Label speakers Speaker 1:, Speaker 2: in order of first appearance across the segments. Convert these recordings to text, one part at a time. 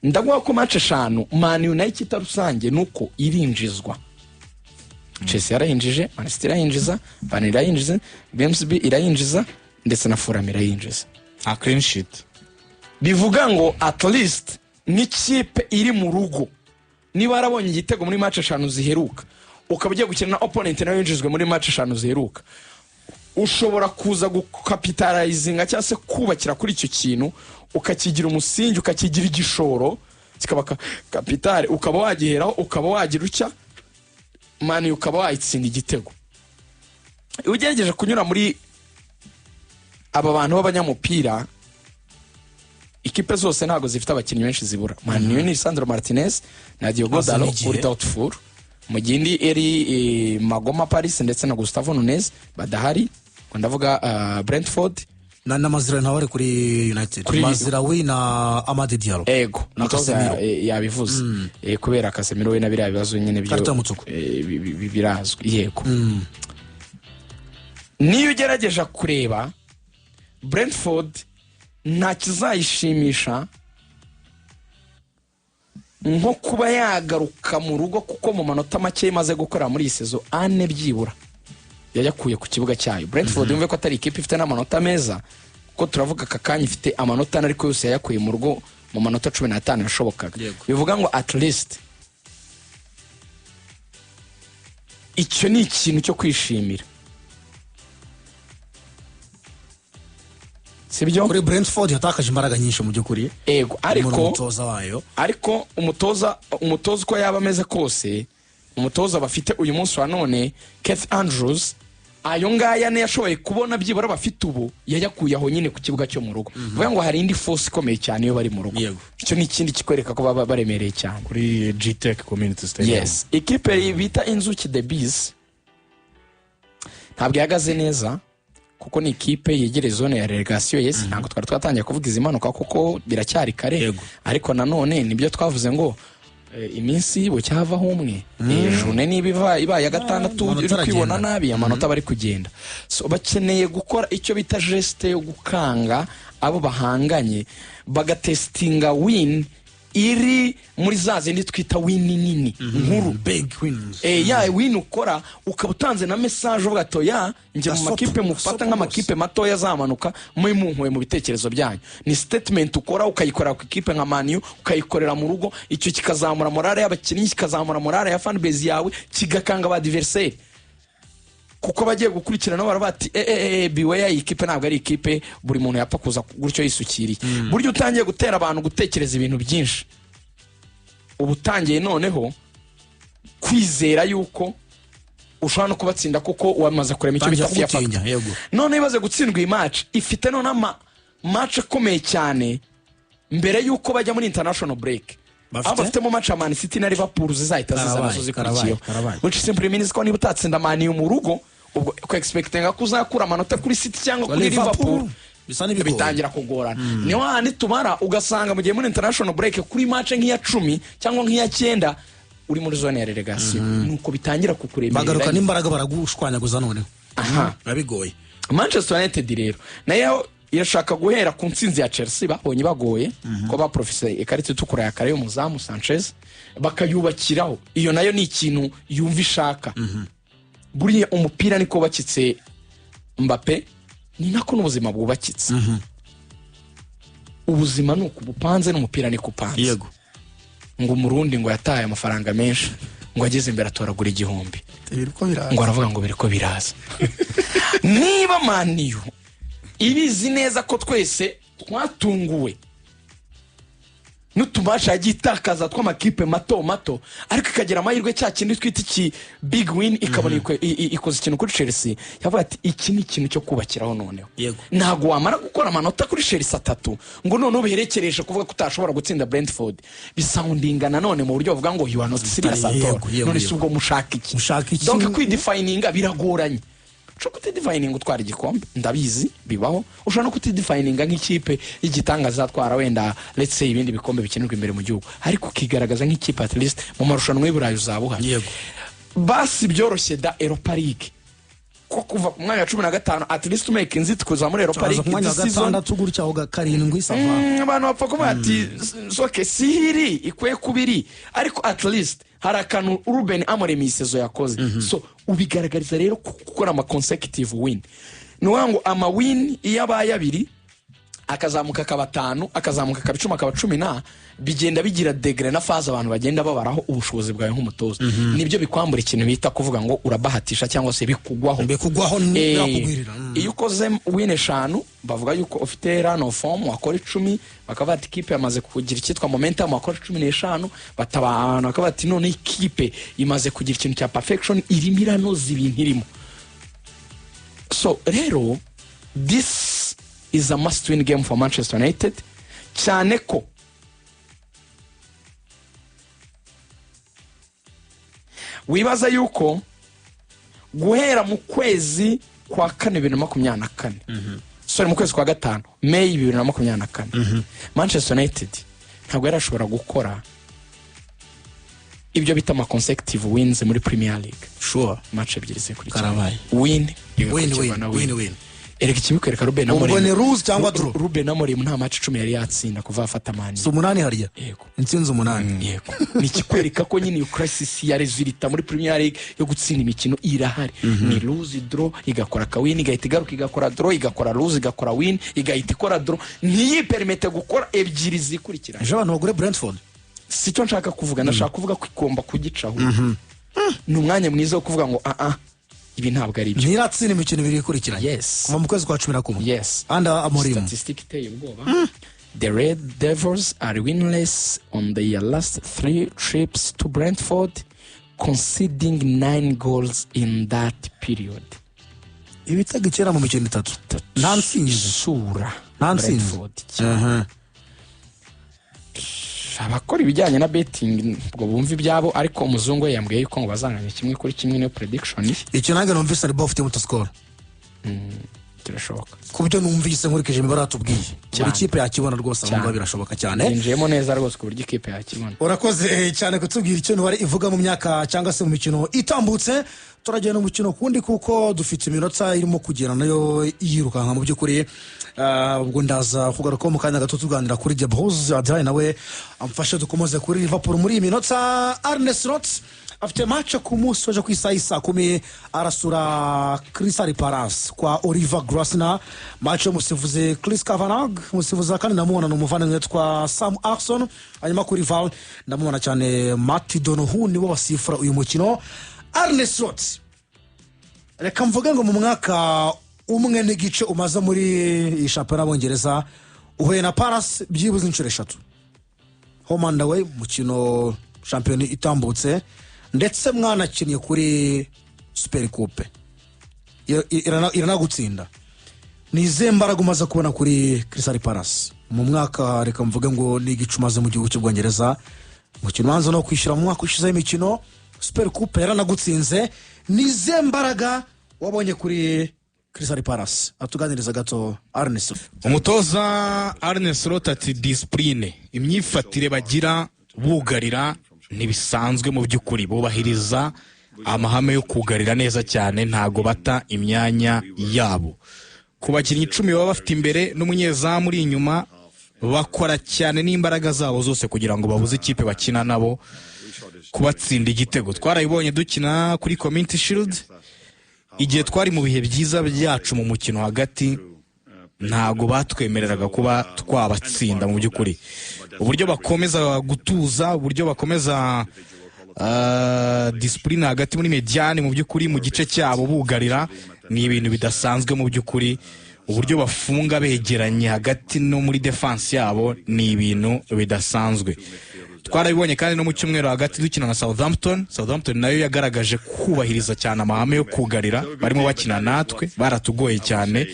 Speaker 1: Ndaguha ko match eshanu Man U nayo icyita rusange ni uko irinjizwa. Chelsea yarayinjije, Man City irayinjiza, Burnley irayinjiza, Grimsby irayinjiza, ndetse na Fulham irayinjiza.
Speaker 2: Nta clean sheet.
Speaker 1: Bivuga ngo at least nk'ikipe iri mu rugo, niba warabonye igitego muri match eshanu ziheruka, ukaba ugiye gukina na opponent nawe winjizwe muri match eshanu ziheruka, ushobora kuza gukapitalizinga cyangwa se kubakira kuri icyo kintu, ukakigira umusingi, ukakigira igishoro, kikaba capital, ukaba wagiheraho, ukaba wagira utya Man U ukaba wayitsinda igitego. Iyo ugerageje kunyura muri aba bantu b'abanyamupira, ikipe zose ntabwo zifite abakinnyi benshi zibura. Man U ni Lisandro Martinez na Diogo
Speaker 3: Azana
Speaker 1: Dalot
Speaker 3: igihe.
Speaker 1: uri doubtful, mu gihe indi eri Maghoma Paris ndetse na Gustavo Nunes badahari. Ubwo ndavuga Brentford.
Speaker 3: Na Mazraoui ntawe ari kuri United. Mazraoui na Amad Diallo.
Speaker 1: Ego.
Speaker 3: Na
Speaker 1: Umutoza
Speaker 3: Casemiro.
Speaker 1: Yabivuze. Kubera Casemiro we na biriya bibazo nyine byo
Speaker 3: Karita y'umutuku.
Speaker 1: Birazwi, yego. Niyo ugerageje kureba Brentford, nta kizayishimisha nko kuba yagaruka mu rugo, kuko mu manota make imaze gukora muri iyi saison, ane byibura yayakuye ku kibuga cyayo. Brentford, yumve ko atari ikipe ifite n'amanota meza, kuko turavuga aka kanya ifite amanota ane, ariko yose yayakuye mu rugo mu manota 15 yashobokaga. Bivuga ngo at least icyo ni ikintu cyo kwishimira, sibyo?
Speaker 3: Kuri Brentford yatakaje imbaraga nyinshi mu by'ukuri.
Speaker 1: Ego, ariko
Speaker 3: umutoza wayo.
Speaker 1: Ariko umutoza uko yaba ameze kose, umutoza bafite uyu munsi wa none, Keith Andrews, ayo ngaya niyo yashoboye kubona byibura bafite ubu, yayakuye aho nyine ku kibuga cyo mu rugo. Bivuga ngo hari indi force ikomeye cyane iyo bari mu rugo. Icyo ni ikindi kikwereka ko baba baremereye cyane.
Speaker 2: Kuri Gtech Community Stadium.
Speaker 1: Yes, ikipe bita Inzuki The Bees ntabwo ihagaze neza, kuko ni ikipe yegereye zone ya relegation. Yes, ntabwo twari twatangiye kuvuga izi mpanuka kuko biracyari kare. Ariko nanone nibyo twavuze ngo iminsi bucyavaho umwe. Journée niba ibaye ya gatandatu
Speaker 3: Amanota
Speaker 1: uri kwibona
Speaker 3: aragenda.
Speaker 1: nabi, amanota bari kugenda. So bakeneye gukora icyo bita geste yo gukanga abo bahanganye, bagatestinga win iri muri za zindi twita win nini nkuru.
Speaker 3: Big wins.
Speaker 1: Ya win ukora ukaba utanze na message uvuga ati: "Ya njye mu
Speaker 3: Gasopo,
Speaker 1: makipe mufata
Speaker 3: gasopo.
Speaker 1: nk'amakipe matoya azamanuka, mwe munkuye mu bitekerezo byanyu." Ni statement ukora, ukayikorera ku ikipe nka Man U, ukayikorera mu rugo. Icyo kikazamura morale y'abakinnyi, kikazamura morale ya fan base yawe, kigakanga ba adversaire, kuko bagiye gukurikirana baravuga bati: "Eh eh eh, beware, iyi kipe ntabwo ari ikipe buri muntu yapfa kuza gutyo yisukiriye." Buryo utangiye gutera abantu gutekereza ibintu byinshi, uba utangiye noneho kwizera yuko ushobora no kubatsinda, kuko wamaze kurema icyo
Speaker 3: Tangira
Speaker 1: bita fear
Speaker 3: kugutinya,
Speaker 1: factor. None ibaze gutsindwa iyi match, ifite none ama match akomeye cyane mbere yuko bajya muri international break.
Speaker 3: Bafite?
Speaker 1: Aho bafitemo match ya Man City na Liverpool zizahita ziza
Speaker 3: Karabaye,
Speaker 1: nazo zikurikiyeho.
Speaker 3: karabaye, karabaye.
Speaker 1: Which simply means ko niba utatsinda Man U mu rugo, ubwo ku expectinga ko uzakura amanota kuri City cyangwa kuri Liverpool
Speaker 3: bisa n'ibigoye.
Speaker 1: bitangira kugorana. Niyo hahandi tumara ugasanga mu gihe muri international break, kuri match nk'iya 10 cyangwa nk'iya 9, uri muri zone ya relegation, nuko bitangira kukuremerera.
Speaker 3: Bagaruka n'imbaraga, baragushwanyaguza noneho.
Speaker 1: Aha.
Speaker 3: Biba bigoye.
Speaker 1: Manchester United rero nayo irashaka guhera ku ntsinzi ya Chelsea babonye bagoye, ko baprofise ikarita itukura ya kare y'umuzamu Sanchez, bakayubakiraho. Iyo nayo ni ikintu yumva ishaka. Buriya umupira niko wubakitse, Mbappe, ni nako n'ubuzima bwubakitse. Ubuzima ni uku bupanze, n'umupira niko upanze. Ngo Umurundi ngo yataye amafaranga menshi, ngo ageze imbere atoragura 1000,
Speaker 3: Biriko biraza.
Speaker 1: ngo aravuga ngo biriko biraza. Niba Man U ibizi neza ko twese twatunguwe n'utumasha yagiye itakaza tw'amakipe mato mato, ariko ikagira amahirwe, cya kindi twita iki big win, ikabona ikoze ikintu kuri Chelsea, yavuga ati: "Iki ni ikintu cyo kubakiraho noneho." Ntabwo wamara gukora amanota kuri Chelsea atatu ngo noneho ubiherekereshe kuvuga ko utashobora gutsinda Brentford. Bisoundinga nanone mu buryo bavuga ngo you are not serious at all. None si ubwo mushaka iki?
Speaker 3: Mushaka iki?
Speaker 1: Donc kwidefininga biragoranye. Ushobora kutidefininga utwara igikombe, ndabizi bibaho. Ushobora no kutidefininga nk'ikipe y'igitangaza izatwara wenda, let's say, ibindi bikombe bikinirwa imbere mu gihugu, ariko ukigaragaza nk'ikipe at least mu marushanwa y'i Burayi uzaba uhari. Basi byoroshye da Europa League. Ko kuva ku mwanya wa 15, at least make inziti kuza muri Europa
Speaker 3: Turaza
Speaker 1: League
Speaker 3: ku mwanya wa
Speaker 1: this season.
Speaker 3: gatandatu gutya, aho karindwi, ça va.
Speaker 1: Abantu bapfa kuvuga ati soke sihiri ikwiye kuba iri, ariko at least hari akantu Ruben Amorim iyi saison yakoze. So ubigaragariza rero ku gukora ama consecutive win. Ni ukuvuga ngo ama win iyo abaye abiri, akazamuka akaba atanu, akazamuka akaba 10, akaba cumi na, bigenda bigira degré na phase abantu bagenda babaraho ubushobozi bwawe nk'umutoza. Nibyo bikwambura ikintu bita kuvuga ngo urabahatisha cyangwa se bikugwaho.
Speaker 3: Bikugwaho, birakugwirira.
Speaker 1: Iyo ukoze win eshanu, bavuga yuko ufite run of form. Wakora 10, bakavuga ati ikipe yamaze kugira icyitwa momentum. Wakora 15, bataba abantu bakavuga ati none ikipe imaze kugira ikintu cya perfection, irimo iranoza ibintu irimo. So rero this is a must win game for Manchester United, cyane ko wibaza yuko guhera mu kwezi kwa kane 2024, sorry, mu kwezi kwa gatanu, May 2024, Manchester United ntabwo yari ashobora gukora ibyo bita ama consecutive wins muri Premier League. Match ebyiri zikurikirana,
Speaker 3: Karabaye.
Speaker 1: win
Speaker 3: Win,
Speaker 1: igakurikirwa
Speaker 3: win,
Speaker 1: na
Speaker 3: win, win.
Speaker 1: Erega ikibikwereka, Ruben
Speaker 3: Ubwo
Speaker 1: Amorim
Speaker 3: ni lose cyangwa draw.
Speaker 1: Ruben Amorim nta match 10 yari yatsinda kuva afata Man U.
Speaker 3: Si umunani hariya?
Speaker 1: Yego.
Speaker 3: Intsinzi umunani.
Speaker 1: Yego, ni ikikwereka ko nyine iyo crisis ya résultat muri Premier League yo gutsinda imikino irahari. Ni lose, draw, igakora ka win, igahita igaruka igakora draw, igakora lose, igakora win, igahita ikora draw, ntiyipermete gukora ebyiri zikurikirana.
Speaker 3: Ejo abantu bagure Brentford.
Speaker 1: Si cyo nshaka kuvuga. Ndashaka kuvuga ko igomba kugicaho. Ni umwanya mwiza wo kuvuga ngo ah ah, ibi ntabwo ari byo.
Speaker 3: Ntiratsinda imikino ibiri ikurikiranye
Speaker 1: Yes.
Speaker 3: kuva mu kwezi kwa 11
Speaker 1: Yes.
Speaker 3: under Amorim.
Speaker 1: Statistic iteye ubwoba: the Red Devils are winless on their last three trips to Brentford, conceding nine goals in that period.
Speaker 3: Ibitego 9 mu mikino itatu, nta ntsinzi.
Speaker 1: Isura
Speaker 3: Nta ntsinzi.
Speaker 1: Brentford. Abakora ibijyanye na betting ubwo bumva ibyabo, ariko umuzungu we yambwiye yuko ngo bazanganya 1-1, niyo prediction ye.
Speaker 3: Icyo nanjye numvise ni both team to score.
Speaker 1: Kirashoboka.
Speaker 3: Ku byo numvise nkurikije imibare batubwiye, buri
Speaker 1: Cyane.
Speaker 3: kipe yakibona rwose aho
Speaker 1: Cyane.
Speaker 3: ngaho, birashoboka cyane.
Speaker 1: Yinjiyemo neza rwose ku buryo ikipe yakibona.
Speaker 3: Urakoze cyane kutubwira icyo imibare ivuga mu myaka cyangwa se mu mikino itambutse. Turagenda umukino kundi kuko dufite iminota irimo kugera nayo yirukanka mu by'ukuri. Ubwo ndaza kugarukaho mu kanya gato tuganira kuri The Blues. Adrien nawe amfashe dukomeze kuri Liverpool muri iyi minota. Arne Slot afite match ku munsi waje ku isaha y'i 10:00, arasura Crystal Palace kwa Oliver Glasner. Match y'umusifuzi Chris Kavanagh, umusifuzi wa kandi ndamubona ni umuvandimwe witwa Sam Arson, hanyuma kuri VAR ndamubona cyane Matt Donohue, nibo basifura uyu mukino. Arne Slot, reka mvuge ngo mu mwaka umwe n'igice umaze muri iyi shampiyona y'Abongereza, uhuye na Palace byibuze inshuro eshatu: home and away umukino shampiyona itambutse, ndetse mwanakinnye kuri Super Coupe, iranagutsinda. Ni izihe mbaraga umaze kubona kuri Crystal Palace mu mwaka, reka mvuge ngo ni igice umaze mu gihugu cy'Ubwongereza? Umukino ubanza no kwishyura mu mwaka ushizeho imikino, Super Coupe yaranagutsinze. Ni izihe mbaraga wabonye kuri Crystal Palace? Atuganiriza gato Arne Slot.
Speaker 2: Umutoza Arne Slot ati discipline, imyifatire bagira bugarira ntibisanzwe mu by'ukuri, bubahiriza amahame yo kugarira neza cyane, ntago bata imyanya yabo. Ku bakinnyi 10 baba bafite imbere n'umunyezamu uri inyuma, bakora cyane n'imbaraga zabo zose kugira ngo babuze ikipe bakina nabo kubatsinda igitego. Twarabibonye dukina kuri Community Shield, igihe twari mu bihe byiza byacu mu mukino hagati, ntago batwemereraga kuba twabatsinda. Mu by'ukuri uburyo bakomeza gutuza, uburyo bakomeza discipline hagati muri médiane, mu by'ukuri mu gice cyabo bugarira, ni ibintu bidasanzwe. Mu by'ukuri uburyo bafunga begeranye hagati no muri defense yabo ni ibintu bidasanzwe. Twarabibonye kandi no mu cyumweru hagati dukina na Southampton. Southampton nayo yagaragaje kubahiriza cyane amahame yo kugarira, barimo bakina natwe baratugoye cyane.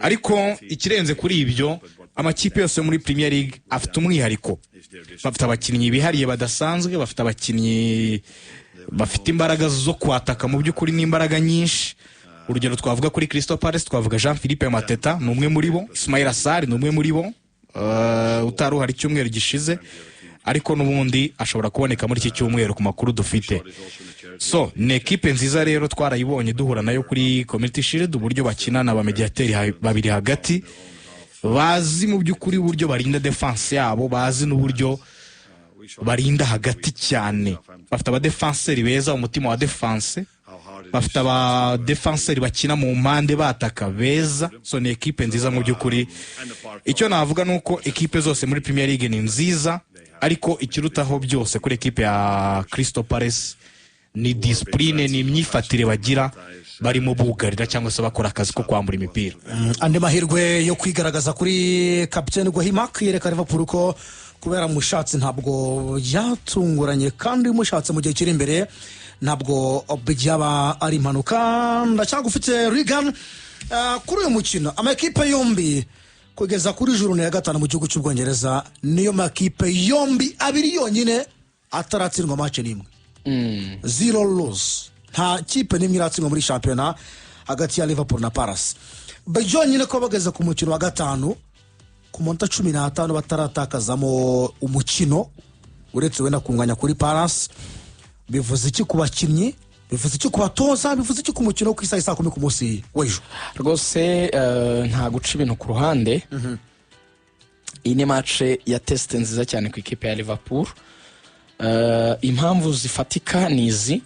Speaker 2: Ariko ikirenze kuri ibyo, amakipe yose yo muri Premier League afite umwihariko, bafite abakinnyi bihariye badasanzwe, bafite abakinnyi bafite imbaraga zo kwataka mu by'ukuri n'imbaraga nyinshi. Urugero twavuga kuri Crystal Palace, twavuga Jean Philippe Mateta ni umwe muri bo, Ismaila Sarr ni umwe muri bo, utari uhari icyumweru gishize. Ariko n'ubundi ashobora kuboneka muri iki cyumweru ku makuru dufite. So ni ekipe nziza rero, twarayibonye duhura nayo kuri Community Shield, uburyo bakina na ba médiateur babiri hagati, bazi mu by'ukuri uburyo barinda defense yabo, bazi n'uburyo barinda hagati cyane. Bafite abadefanseri beza, umutima wa defense, bafite abadefanseri bakina mu mpande bataka beza. So ni ekipe nziza mu by'ukuri. Icyo navuga ni uko ekipe zose muri Premier League ni nziza, ariko ikirutaho byose kuri ekipe ya Crystal Palace ni discipline, ni imyifatire bagira barimo bugarira cyangwa se bakora akazi ko kwambura imipira.
Speaker 3: Andi mahirwe yo kwigaragaza kuri kapitene Guehi yereka Liverpool ko kubera mushatse ntabwo yatunguranye, kandi mushatse mu gihe kiri imbere ntabwo byaba ari impanuka. Ndacyagufite, Regan. Kuri uyu mukino, amakipe yombi kugeza kuri journée ya gatanu mu gihugu cy'Ubwongereza niyo makipe yombi abiri yonyine ataratsindwa match n'imwe, zero lose. Nta kipe n'imwe iratsindwa muri shampiyona hagati ya Liverpool na Palace. Byonyine ko bageze ku mukino wa gatanu ku manota 15 bataratakazamo umukino, uretse wenda kunganya kuri Palace, bivuze iki ku bakinnyi, bivuze iki ku batoza, bivuze iki ku mukino wo ku isaha saa 10 ku munsi w'ejo?
Speaker 1: Rwose nta guca ibintu ku ruhande, iyi ni match ya test nziza cyane ku ikipe ya Liverpool. Impamvu zifatika ni izi: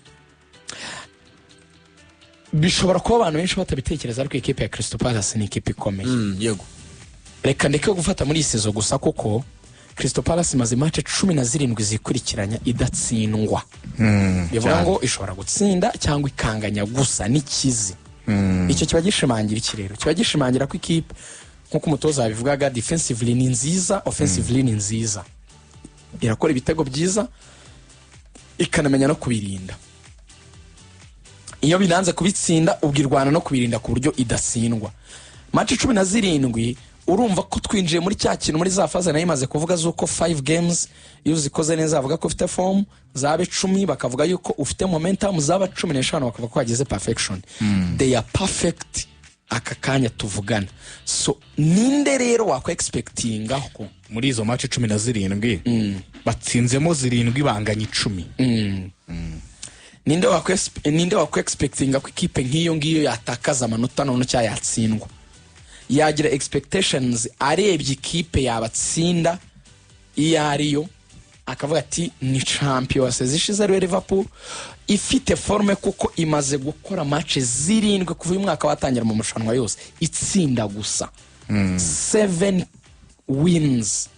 Speaker 1: bishobora kuba abantu benshi batabitekereza, ariko ikipe ya Crystal Palace ni ikipe ikomeye. Reka ndeke gufata muri iyi saison gusa, kuko Crystal Palace imaze match 17 zikurikiranya idatsindwa. Bivuga ngo ishobora gutsinda cyangwa ikanganya gusa n'ikizi. Icyo kiba gishimangira iki rero? Kiba gishimangira ko ikipe, nk'uko umutoza yabivugaga, defensively ni nziza, offensively ni nziza, irakora ibitego byiza, ikanamenya no kubirinda. Iyo binanze kubitsinda, ubwo irwana no kubirinda ku buryo idatsindwa. Match 17, urumva ko twinjiye muri cya kintu, muri za phase nayo imaze kuvuga z'uko 5 games iyo uzikoze neza bavuga ko ufite form, zaba 10 bakavuga yuko ufite momentum, zaba 15 bakavuga ko wageze perfection. They are perfect aka kanya tuvugana. So ninde rero wakwa expectinga ko
Speaker 2: Muri izo match 17 batsinzemo zirindwi, banganya 10.
Speaker 1: Ninde wakwa expectinga ko ikipe nk'iyo ngiyo yatakaza amanota none cyangwa yatsindwa, yagira expectations arebye ikipe yabatsinda iyo ariyo, akavuga ati ni champion zishize ariwe Liverpool ifite forme, kuko imaze gukora match zirindwi kuva uyu mwaka watangira mu marushanwa yose itsinda gusa, seven wins,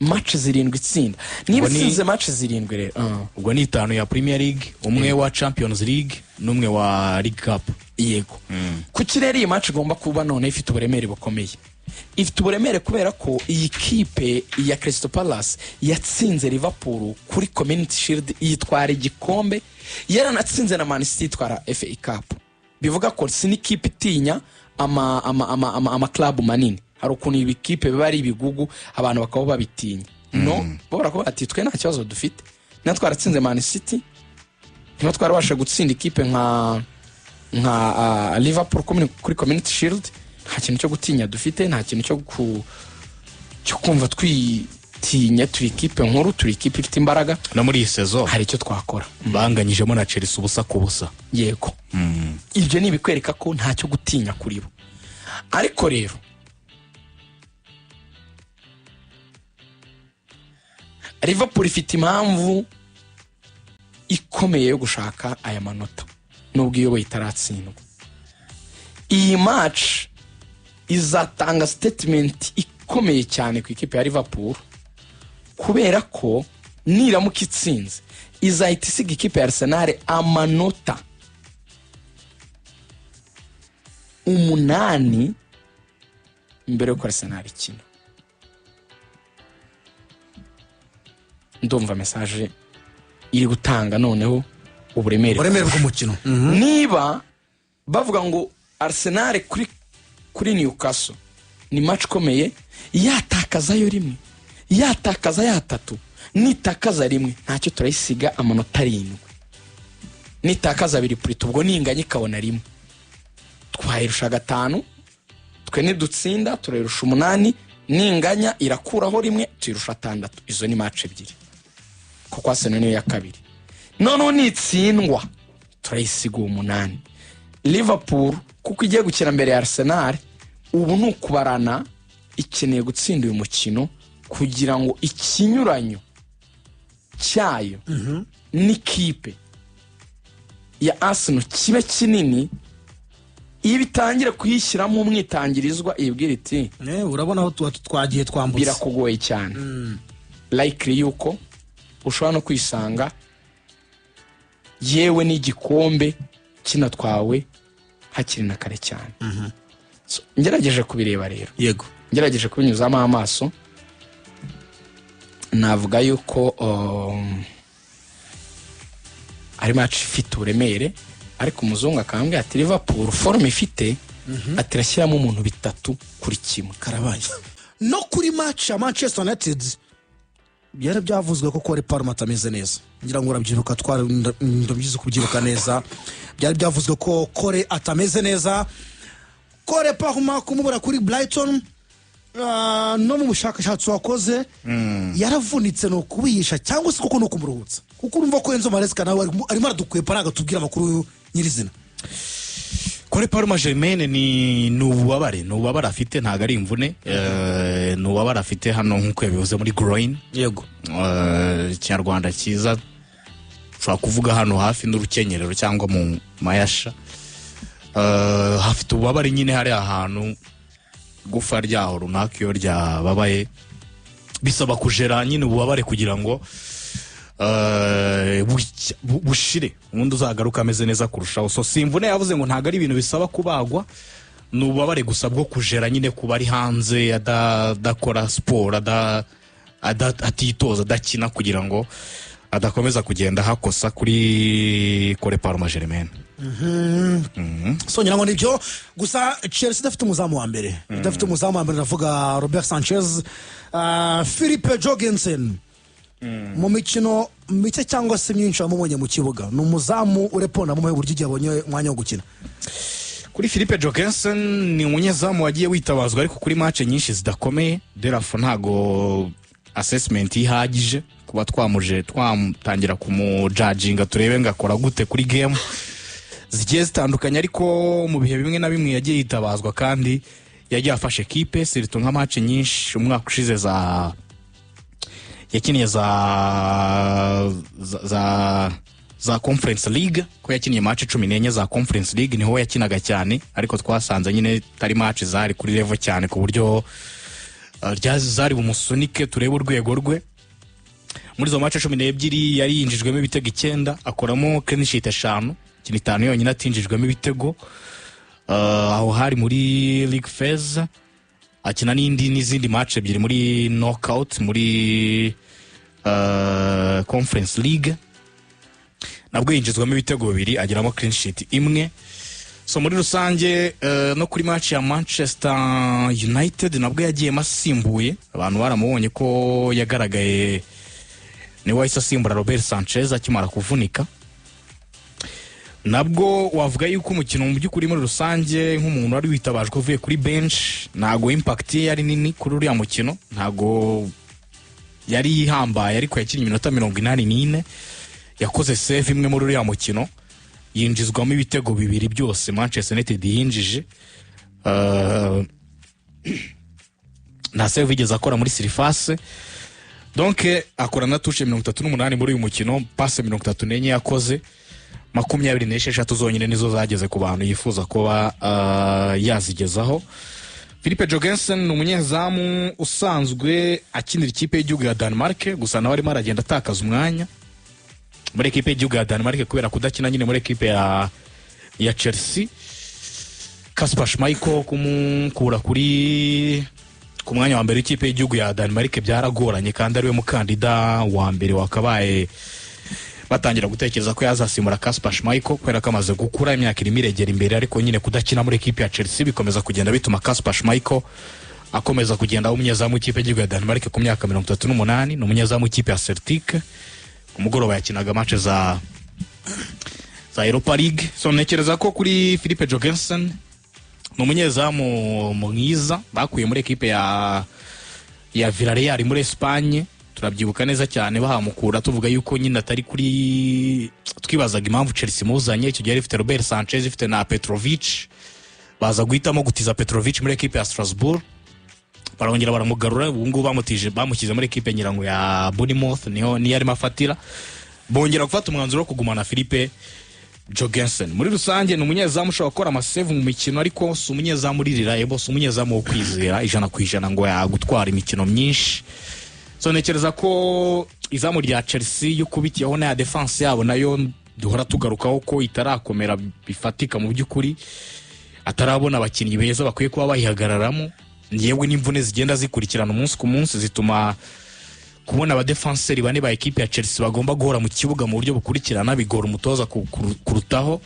Speaker 1: match zirindwi itsinda. Niba itsinze match zirindwi rero,
Speaker 2: Ubwo ni itanu ya Premier League, umwe wa Champions League n'umwe wa League Cup.
Speaker 1: Yego. Kuki rero iyi match igomba kuba none ifite uburemere bukomeye? Ifite uburemere kubera ko iyi kipe ya Crystal Palace yatsinze Liverpool kuri Community Shield, yitwara igikombe, yaranatsinze na Man City, yitwara FA Cup. Bivuga ko si n'ikipe itinya ama club manini. Hari ukuntu ibi kipe biba ari ibigugu, abantu bakaba babitinya. No bo barakuvuga ati twe nta kibazo dufite, niba twaratsinze Man City, niba twarabasha gutsinda ikipe nka Liverpool kuri Community Shield, nta kintu cyo gutinya dufite, nta kintu cyo kumva twitinya. Turi ikipe nkuru, turi ikipe ifite imbaraga.
Speaker 2: No muri iyi saison
Speaker 1: hari icyo twakora.
Speaker 2: Banganyijemo na Chelsea 0-0.
Speaker 1: Yego, ibyo ni ibikwereka ko ntacyo gutinya kuri bo. Ariko rero Liverpool ifite impamvu ikomeye yo gushaka aya manota nubwo iyoboye itaratsindwa. Iyi match izatanga statement ikomeye cyane ku ikipe ya Liverpool, kubera ko niramuka itsinze izahita isiga ikipe ya Arsenal amanota 8 mbere y'uko Arsenal ikina. Ndumva message iri gutanga noneho uburemere
Speaker 3: Uburemere bw'umukino.
Speaker 1: Niba bavuga ngo Arsenal kuri Newcastle ni match ikomeye, yatakazayo rimwe, yatakaza yatatu, nitakaza rimwe ntacyo turayisiga amanota 7, nitakaza abiri purito ubwo ninganya ikabona rimwe, twayirusha 5, twe nidutsinda turayirusha 8. Ninganya irakuraho rimwe, tuyirusha atandatu. Izo ni match ebyiri, kuko Arsenal niyo ya kabiri. Noneho nitsindwa turayisiga umunani. Liverpool, kuko igiye gukina mbere ya Arsenal, ubu ni ukubarana, ikeneye gutsinda uyu mukino kugira ngo ikinyuranyo cyayo n'ikipe ya Arsenal kibe kinini, iyo bitangire kuyishyiramo umwitangirizwa, ibwira iti:
Speaker 3: Urabona aho tuba twagiye twambutse.
Speaker 1: Birakugoye cyane, likely yuko ushobora no kwisanga yewe n'igikombe kinatwawe hakiri na kare cyane. So, ngerageje kubireba rero, ngerageje kubinyuzamo amaso, navuga yuko ari match ifite uburemere, ariko umuzungu akambwira ati Liverpool forme ifite, ati irashyiramo umuntu 3-1.
Speaker 3: Karabaye. No kuri match ya Manchester United byari byavuzwe ko Cole Palmer atameze neza. Ngira ngo urabyibuka, twari, ndabyize kubyibuka neza, byari byavuzwe ko Cole atameze neza. Cole Palmer kumubura kuri Brighton, no mu bushakashatsi wakoze, yaravunitse, ni ukubihisha cyangwa se koko ni ukumuruhutsa? Kuko urumva ko Enzo Maresca nawe arimo aradukwepa, ntabwo atubwira amakuru nyirizina.
Speaker 2: Cole Palmer Germaine ni ububabare afite, ntabwo ari imvune. Ni ububabare afite hano nk'uko yabivuze muri groin. Ikinyarwanda cyiza ushobora kuvuga hano hafi n'urukenyerero cyangwa mu mayasha. Hafite ububabare nyine, hari ahantu gufa ryaho runaka iyo ryababaye bisaba kujera nyine ububabare kugira ngo bushire, ubundi uzagaruka ameze neza kurushaho. So si imvune, yavuze ngo ntabwo ari ibintu bisaba kubagwa, ni ububabare gusa bwo kujera nyine, kuba ari hanze adakora siporo, atitoza, adakina, kugira ngo adakomeza kugenda hakosa kuri Cole Palmer Germaine.
Speaker 3: So ngira ngo nibyo gusa. Chelsea idafite umuzamu wa mbere, idafite umuzamu wa mbere, ndavuga Robert Sanchez. Philippe Jorgensen mu mikino mike cyangwa se myinshi wamubonye mu kibuga, ni umuzamu ureponda mu buryo igihe abonye umwanya wo gukina?
Speaker 2: Kuri Philippe Jorgensen, ni umunyezamu wagiye witabazwa, ariko kuri match nyinshi zidakomeye. Therefore ntago assessment ihagije kuba twamuje twatangira kumujajinga, turebe ngo akora gute kuri game zigiye zitandukanye. Ariko mu bihe bimwe na bimwe yagiye yitabazwa kandi yagiye afashe ekipe, surtout nka match nyinshi umwaka ushize za yakiniye za Conference League, ko yakiniye match 14 za Conference League, niho yakinaga cyane. Ariko twasanze nyine tari match zari kuri level cyane ku buryo zari bumusunike turebe urwego rwe. Muri izo match 12 yari yinjijwemo ibitego icyenda, akoramo clean sheet eshanu, imikino itanu yonyine atinjijwemo ibitego. Aho hari muri league phase, akina n'indi n'izindi match ebyiri muri knockout muri Conference League, nabwo yinjizwamo ibitego bibiri, agiramo clean sheet imwe. So muri rusange, no kuri match ya Manchester United nabwo yagiyemo asimbuye, abantu baramubonye ko yagaragaye, niwe wahise asimbura Robert Sanchez akimara kuvunika. Nabwo wavuga yuko umukino mu by'ukuri muri rusange, nk'umuntu wari witabajwe uvuye kuri bench, ntago impact ye yari nini kuri uriya mukino, ntago yari ihambaye. Ariko yakinnye iminota 84, yakoze save imwe muri uriya mukino, yinjizwamo ibitego bibiri byose Manchester United yinjije. Nta save yigeze akora muri surface. Donc akora na touche 38 muri uyu mukino, passe 34 yakoze, 26 zonyine nizo zageze ku bantu yifuza kuba yazigezaho. Philippe Jorgensen ni umunyezamu usanzwe akinira ikipe y'igihugu ya Denmark, gusa nawe arimo aragenda atakaza umwanya muri ekipe y'igihugu ya Denmark kubera kudakina nyine muri ekipe ya Chelsea. Kasper Schmeichel kumukura ku mwanya wa mbere w'ikipe y'igihugu ya Denmark byaragoranye, kandi ariwe mukandida wa mbere wakabaye batangira gutekereza ko yazasimbura Kasper Schmeichel, kubera ko amaze gukura, imyaka irimo iregera imbere. Ariko nyine kudakina muri ekipe ya Chelsea bikomeza kugenda bituma Kasper Schmeichel akomeza kugenda aba umunyezamu w'ikipe y'igihugu ya Denmark ku myaka 38. Ni umunyezamu w'ikipe ya Celtic. Ku mugoroba yakinaga match za Europa League. So ntekereza ko kuri Philippe Jorgensen, ni umunyezamu mwiza bakuye muri ekipe ya Ya Villarreal muri Espagne, turabyibuka neza cyane, bahamukura tuvuga yuko nyine atari kuri, twibazaga impamvu Chelsea imuzanye. Icyo gihe yari ifite Robert Sanchez, ifite na Petrovic, baza guhitamo gutiza Petrovic muri ekipe ya Strasbourg, barongera baramugarura. Ubu ngubu bamutije, bamushyize muri ekipe nyirango ya Bournemouth, niho niyo arimo afatira. Bongera gufata umwanzuro wo kugumana Philippe Jorgensen. Muri rusange ni umunyezamu ushobora gukora ama save mu mikino, ariko si umunyezamu uri reliable, si umunyezamu wo kwizera 100% ngo yagutwara imikino myinshi. So ntekereza ko izamu rya Chelsea, iyo ukubitiyeho n'aya defense yabo nayo duhora tugarukaho ko itarakomera bifatika mu by'ukuri, atarabona abakinnyi beza bakwiye kuba bayihagararamo, yewe n'imvune zigenda zikurikirana umunsi ku munsi zituma kubona abadefanseri bane ba ekipe ya Chelsea bagomba guhora mu kibuga mu buryo bukurikirana bigora umutoza kurutaho.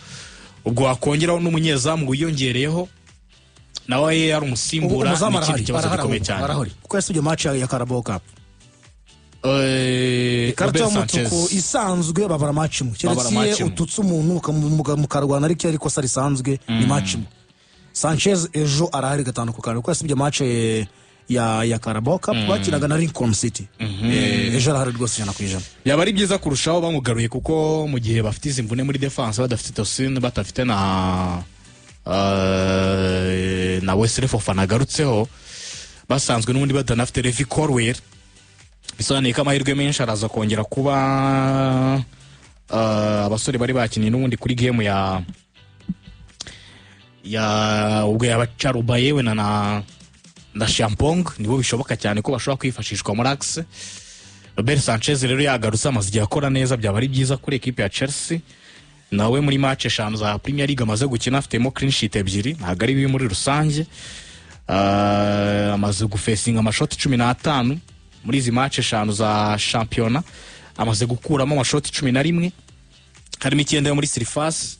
Speaker 2: Ubwo wakongeraho n'umunyezamu wiyongereyeho nawe yari umusimbura,
Speaker 3: Umuzamu
Speaker 2: ni ikindi
Speaker 3: arahari,
Speaker 2: kibazo
Speaker 3: arahari
Speaker 2: gikomeye
Speaker 3: ahubwo,
Speaker 2: cyane.
Speaker 3: Arahari kuko yasibye match ya Carabao Cup. Ikarita
Speaker 2: Robert
Speaker 3: y'umutuku
Speaker 2: Sanchez.
Speaker 3: isanzwe babara match imwe,
Speaker 2: Babara
Speaker 3: keretse
Speaker 2: match
Speaker 3: iyo
Speaker 2: imwe.
Speaker 3: ututse umuntu mukarwana, ariko iyo ari ikosa risanzwe ni match imwe. Sanchez ejo arahari gatanu ku kantu kuko yasibye match ya Carabao Cup bakinaga na Lincoln City. Ejo arahari rwose 100%.
Speaker 2: Byaba ari byiza kurushaho bamugaruye, kuko mu gihe bafite izi mvune muri defense, badafite Tosin, badafite na Wesley Fofana agarutseho, basanzwe n'ubundi badanafite Levi Colwill, bisobanuye ko amahirwe menshi araza kongera kuba abasore bari bakinnye n'ubundi kuri game ya ubwo yaba Chalobah yewe na Acheampong, nibo bishoboka cyane ko bashobora kwifashishwa muri axe. Robert Sanchez rero yagarutse, amaze igihe akora neza, byaba ari byiza kuri ekipe ya Chelsea. Nawe muri match eshanu za Premier League amaze gukina afitemo clean sheet ebyiri, ntabwo ari bibi muri rusange. Amaze gufesinga amashoti 15 muri izi match eshanu za shampiyona, amaze gukuramo amashoti 11, harimo icyenda yo muri surface.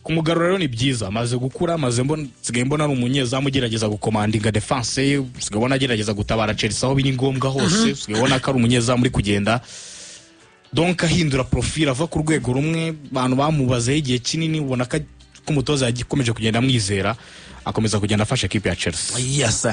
Speaker 2: Kumugarura rero ni byiza, amaze gukura, amaze mbona, nsigaye mbona ari umunyezamu ugerageza gukomandinga defense ye, usigaye ubona agerageza gutabara Chelsea aho biri ngombwa hose, usigaye ubona ko ari umunyezamu uri kugenda donc ahindura profil, ava ku rwego rumwe abantu bamubazeho igihe kinini, ubona ko umutoza yakomeje kugenda amwizera, akomeza kugenda afasha ekipe ya Chelsea.
Speaker 3: Yes.